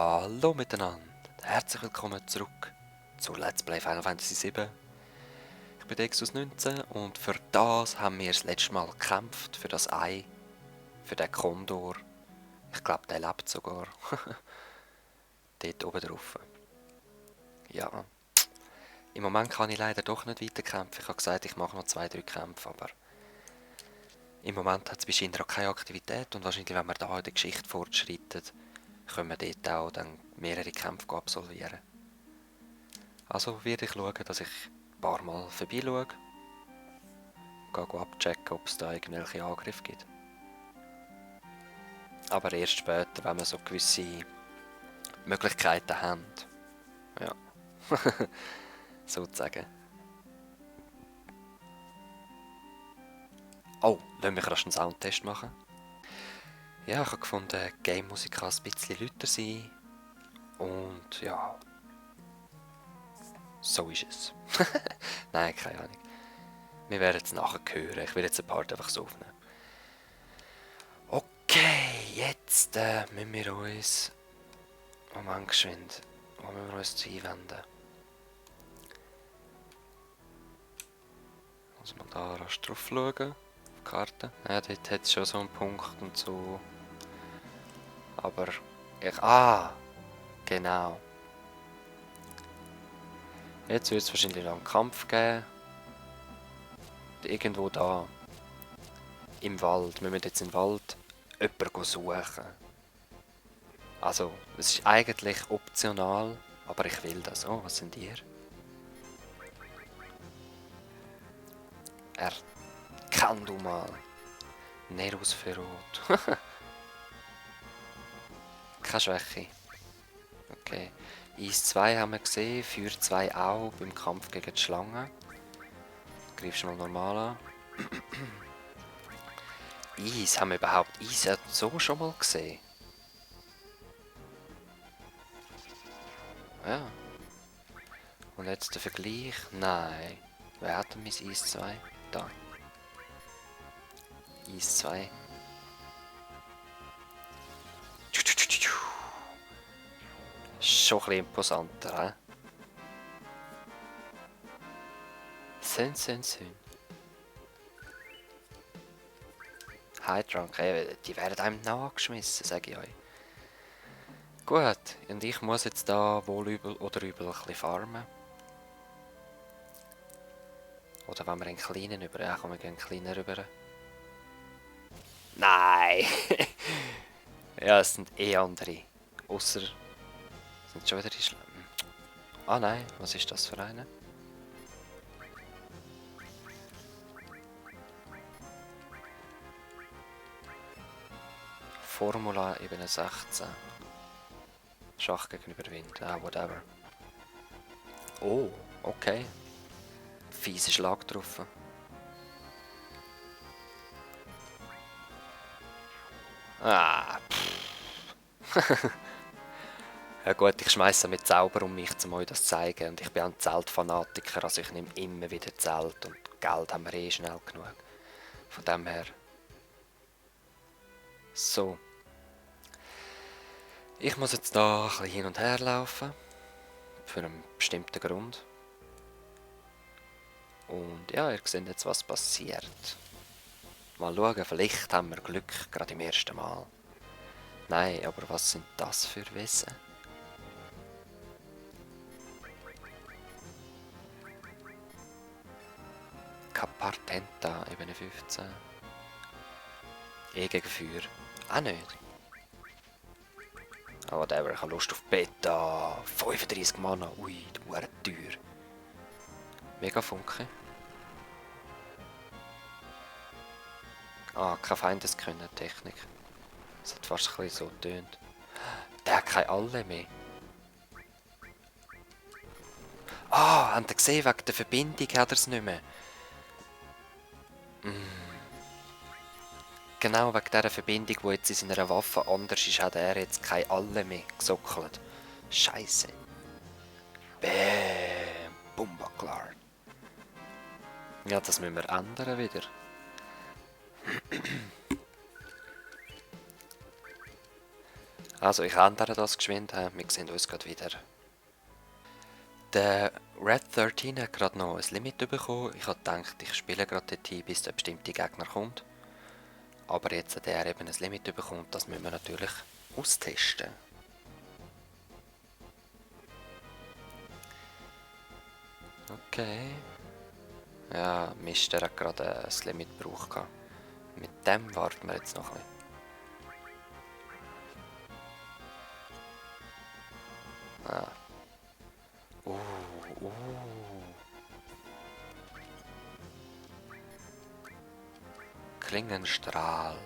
Hallo miteinander, herzlich willkommen zurück zu Let's Play Final Fantasy VII. Ich bin Dexus19 und für das haben wir das letzte Mal gekämpft, für das Ei, für den Kondor. Ich glaube, der lebt sogar. Dort oben drauf. Ja, im Moment kann ich leider doch nicht weiter kämpfen. Ich habe gesagt, ich mache noch 2-3 Kämpfe, aber im Moment hat es bei Shinra keine Aktivität und wahrscheinlich, wenn wir da in der Geschichte fortschreiten, können wir dort auch dann mehrere Kämpfe absolvieren. Also werde ich schauen, dass ich ein paar Mal vorbei schaue. Gehe abchecken, ob es da irgendwelche Angriffe gibt. Aber erst später, wenn wir so gewisse Möglichkeiten haben. Ja. Sozusagen. Oh, lassen wir rasch einen Soundtest machen. Ja, ich habe gefunden, die Game-Musik kann ein bisschen lauter sein. Und ja. So ist es. Nein, keine Ahnung. Wir werden es nachher hören. Ich will jetzt ein Part einfach so aufnehmen. Okay, jetzt müssen wir uns... Moment, geschwind. Wo müssen wir uns einwenden? Muss man da rasch drauf schauen? Auf die Karte? Ja, dort hat es schon so einen Punkt und so. Aber ich... Ah! Genau. Jetzt wird es wahrscheinlich noch einen Kampf geben. Irgendwo da. Im Wald. Wir müssen jetzt im Wald jemanden suchen. Also, es ist eigentlich optional, aber ich will das. Oh, was sind ihr? Erkenn du mal. Nerus Ferot. Keine Schwäche. Okay. Eis 2 haben wir gesehen, Feuer 2 auch beim Kampf gegen die Schlange. Greifst du mal normal an. Eis, haben wir überhaupt Eis so schon mal gesehen? Ja. Und jetzt der Vergleich? Nein. Wer hat denn mein Eis 2? Da. Eis 2. Schon ein bisschen imposanter, hä? Schön. High-Drunk, die werden einem nachgeschmissen, sage ich euch. Gut, und ich muss jetzt da wohl übel oder übel ein bisschen farmen. Oder wenn wir einen kleinen über... Ja, kommen wir einen kleinen rüber. Nein! Ja, es sind eh andere. Ausser... Sind schon wieder die Schlimm. Ah nein, was ist das für eine? Formula Ebene 16. Schach gegenüber Wind. Ah, whatever. Oh, okay. Fiese Schlag getroffen. Ah, ja gut, ich schmeiße mit Zauber um mich, um euch das zu zeigen. Und ich bin ein Zeltfanatiker, also ich nehme immer wieder Zelt. Und Geld haben wir eh schnell genug. Von dem her. So. Ich muss jetzt da ein bisschen hin und her laufen. Für einen bestimmten Grund. Und ja, ihr seht jetzt, was passiert. Mal schauen, vielleicht haben wir Glück, gerade im ersten Mal. Nein, aber was sind das für Wesen? Capartenta, Ebene 15. Gegen Feuer. Auch nicht. Oh, whatever, ich habe Lust auf Beta. 35 Mana, ui, die wäre teuer. Mega Funke. Ah, kein Feindeskönnen, Technik. Das hat fast ein bisschen so getönt. Der hat keine Alle mehr. Ah, habt ihr gesehen, wegen der Verbindung hat er es nicht mehr. Genau wegen dieser Verbindung, die jetzt in seiner Waffe anders ist, hat er jetzt keine Alle mehr gesockelt. Scheiße. Bäm. Bumba klar. Ja, das müssen wir ändern wieder. Also ich ändere das geschwind, wir sehen uns gerade wieder. Der Red 13 hat gerade noch ein Limit bekommen. Ich habe gedacht, ich spiele gerade dort bis der bestimmte Gegner kommt. Aber jetzt hat er eben ein Limit bekommen, das müssen wir natürlich austesten. Okay. Ja, Mist, der hat gerade ein Limit gebraucht. Mit dem warten wir jetzt noch ein bisschen. Ah. Uh. Klingenstrahl.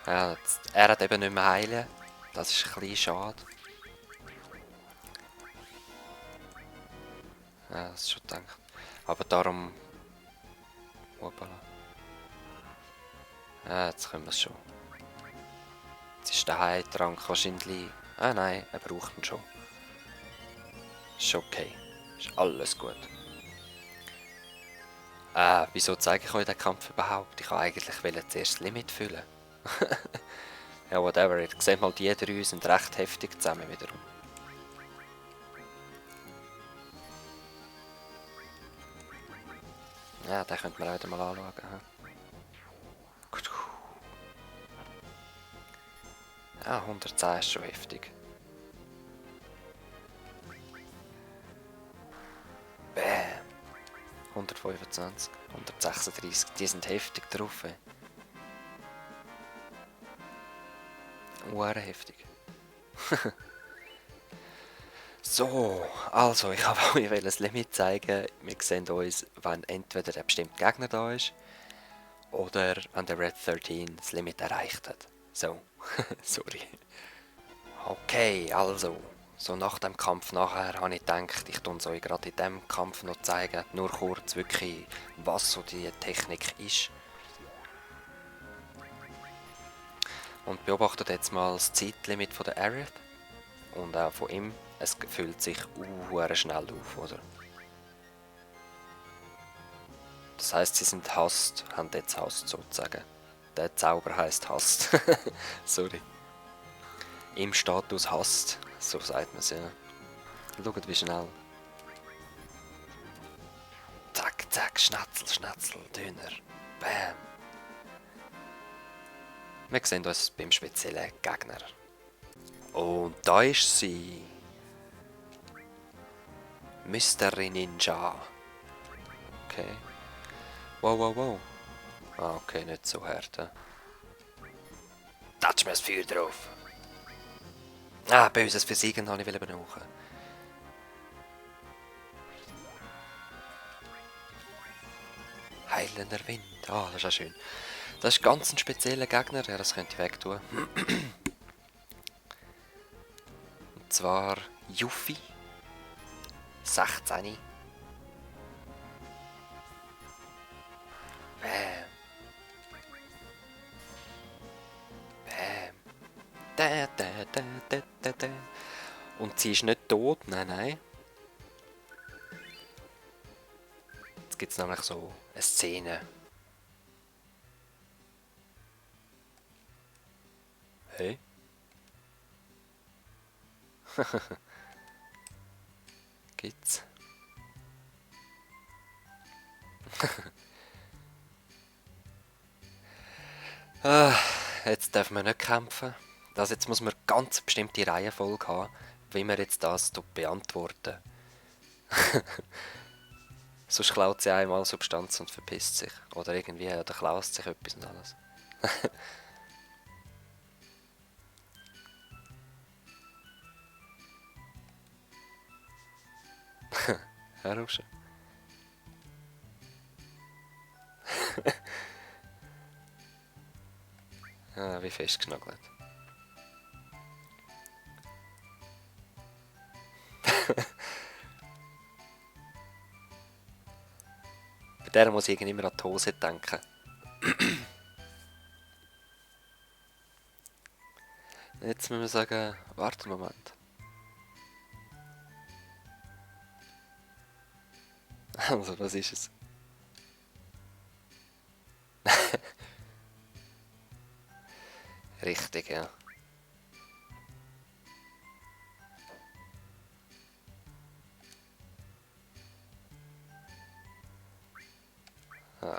Ja, er hat eben nicht mehr heilen. Das ist ein bisschen schade. Ja, das ist schon gedacht. Aber darum... Hoppala. Ja, jetzt können wir es schon. Jetzt ist der Heiltrank wahrscheinlich... Ah nein, er braucht ihn schon. Ist okay. Ist alles gut. Wieso zeige ich euch den Kampf überhaupt? Ich wollte eigentlich zuerst das Limit füllen. Ja, whatever. Ihr seht mal, die drei sind recht heftig zusammen wiederum. Ja, den könnte man auch mal anschauen. Ja, 110 ist schon heftig. Bam! 125, 136, die sind heftig drauf. Heftig. So, also ich habe euch das Limit zeigen. Wir sehen uns, wenn entweder der bestimmte Gegner da ist oder wenn der Red 13 das Limit erreicht hat. So, sorry. Okay, also, so nach dem Kampf nachher habe ich gedacht, ich tue es euch gerade in diesem Kampf noch zeigen, nur kurz wirklich, was so die Technik ist. Und beobachtet jetzt mal das Zeitlimit von der Aerith und auch von ihm. Es füllt sich schnell auf, oder? Das heisst, sie sind Hast, haben jetzt Hast sozusagen. Der Zauber heisst Hast. Sorry. Im Status Hast, so sagt man es ja. Schaut wie schnell. Zack, zack, Schnetzel, Schnetzel, Döner. Bam. Wir sehen uns beim speziellen Gegner. Und da ist sie. Mystery Ninja. Okay. Wow, wow, wow. Ah, okay, nicht so hart. Touch mir das Feuer drauf. Ah, böses Versiegen habe ich brauchen. Heilender Wind. Ah, das ist ja schön. Das ist ganz ein spezieller Gegner. Ja, das könnte ich wegtun. Und zwar Yuffie. 16. Bam. Bam. Da, da, da, da, da, da. Und sie ist nicht tot, nein, nein. Jetzt gibt es nämlich so eine Szene. Hey? Gibt's? Jetzt dürfen wir nicht kämpfen. Jetzt muss man ganz bestimmte Reihenfolge haben, wie wir jetzt das beantworten. Sonst klaut sie einmal Substanz und verpisst sich. Oder irgendwie, oder klaut sich etwas und alles. Hör auf schon. Wie festgenagelt. Bei der muss ich immer an die Hose denken. Jetzt müssen wir sagen, warte einen Moment. Also, was ist es? Richtig, ja.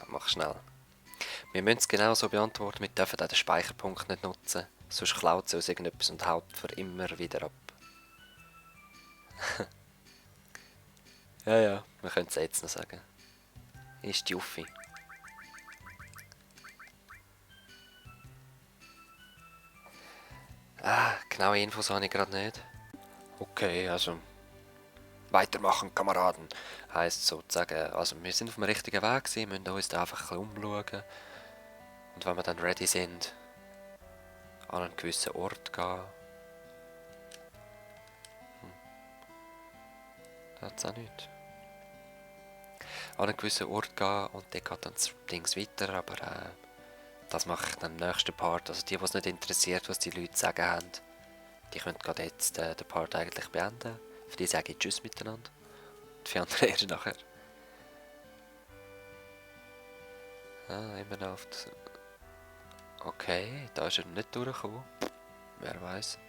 Mach schnell. Wir müssen es genau so beantworten, wir dürfen auch den Speicherpunkt nicht nutzen. Sonst klaut sie uns irgendetwas und haut für immer wieder ab. Ja, wir können es jetzt noch sagen. Ist die Uffi. Genaue Infos habe ich gerade nicht. Okay, also weitermachen, Kameraden. Heisst sozusagen, also wir sind auf dem richtigen Weg gewesen, müssen uns da einfach ein bisschen umschauen. Und wenn wir dann ready sind, an einen gewissen Ort gehen. Da hat es auch nicht. An einen gewissen Ort gehen und dort geht dann das Dings weiter, aber das mache ich dann im nächsten Part. Also die es nicht interessiert, was die Leute sagen haben, die können gerade jetzt den Part eigentlich beenden. Für die sage ich Tschüss miteinander. Und für andere erst nachher. Immer noch auf das... Okay, da ist er nicht durchgekommen. Wer weiß.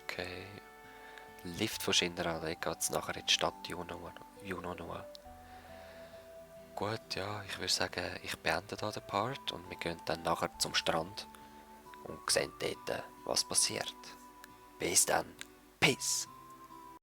Okay. Lift von Shinra, geht es nachher in die Stadt Junonoa. Gut, ja, ich würde sagen, ich beende hier den Part und wir gehen dann nachher zum Strand und sehen dort, was passiert. Bis dann. Peace.